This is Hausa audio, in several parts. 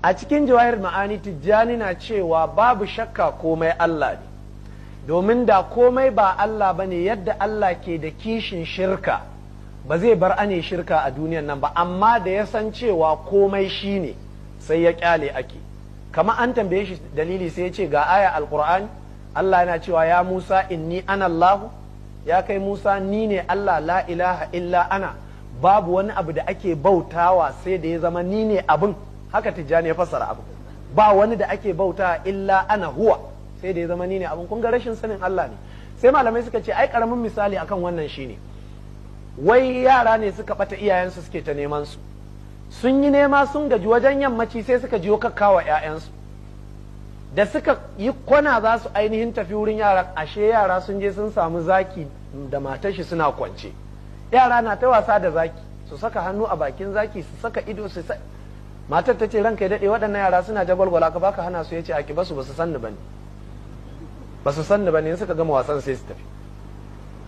A cikin Jawahir Ma'ani, Tijjani na cewa babu shakka komai Allah ne, domin da komai ba Allah ba ne, yadda Allah ke da kishin shirka, ba zai bar ane shirka a duniyan nan ba. Amma da ya san cewa komai shi ne, sai ya kyale ake. Kama an tambaye shi dalili, sai ya ce ga aya Alkur'ani, Allah yana cewa: "Ya Musa, inni ana Allahu, ya kai Musa, ni ne Allah, la ilaha illa ana, babu wani abu da ake bautawa sai da ya zama ni ne abin." Haka Tijjani ya fassara abu, ba wani da ake bauta illa ana huwa, sai da ya zama ni ne abin. Kun ga rashin sanin Allah ne. Sai malamai suka ce ai karamin misali akan wannan shine, wai yara ne suka bata, iyayensu suke ta neman su. Sun yi nema sun gaji, wajen yammaci sai suka jiyo kakkawa 'ya'yansu. Da suka yi kwana za su ainihin tafi wurin yara, ashe yara sun je sun samu zaki da matar shi suna kwance. Yara na ta wasa da zaki, su saka hannu a bakin zaki, su saka ido su. Matar ta ce, "Ranka ya daɗe, waɗannan yara suna jagwalgwala ka, baka hana su?" Ya ce, "A ki basu, basu sanni bane, basu sanni bane. Suka gama wasan sai su tafi."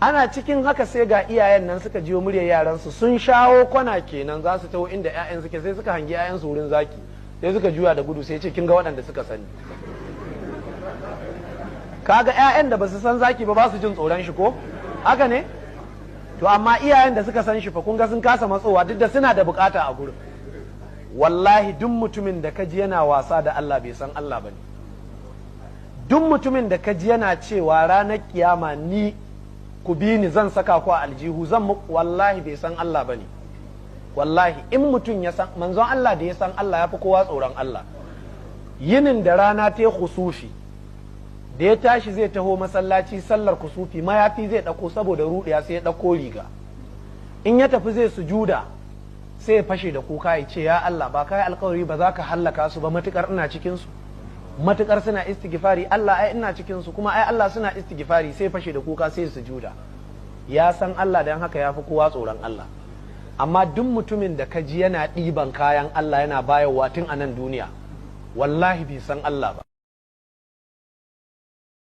Ana cikin haka sai ga iyayen nan suka jiyo muryar yaran su, sun shawo kwana kenan za su taho inda ƴaƴan suke. Sai suka hangi ƴaƴan su wurin zaki, sai suka juya da gudu. Sai ce, "Kin ga waɗanda suka sani?" Kaga ƴaƴan da basu san zaki ba, ba su jin tsoron shi, ko haka ne? To amma iyayen da suka san shi fa, kun ga sun kasa matsowa duk da suna da bukata a gurin. Wallahi duk mutumin da kaji yana wasa da Allah, bai san Allah bane. Duk mutumin da kaji yana cewa ranar kiyama ni ku bi ni, zan saka ku a aljihu, zan, wallahi bai san Allah bane. Wallahi in mutum ya san manzon Allah, da ya san Allah, ya fi kowa tsoron Allah. Yinin da rana ta kusufi, da ya tashi zai taho masallaci sallar kusufi, mayafi zai ɗauko, saboda ruɗiya sai ya ɗauko riga. In ya tafi zai sujuda, sai ya fashe da kuka, ya ce, "Ya Allah, ba kai alkawari ba za ka hallaka su ba matukar ina cikin su, matukar suna istighfari? Allah, ai ina cikin su kuma, ai Allah suna istighfari." Sai fashe da kuka, sai sujuda. Ya san Allah, dan haka ya fi kowa tsoron Allah. Amma duk mutumin da ka ji yana ɗiban kayan Allah yana bayarwa tun a nan duniya, wallahi bai san Allah ba.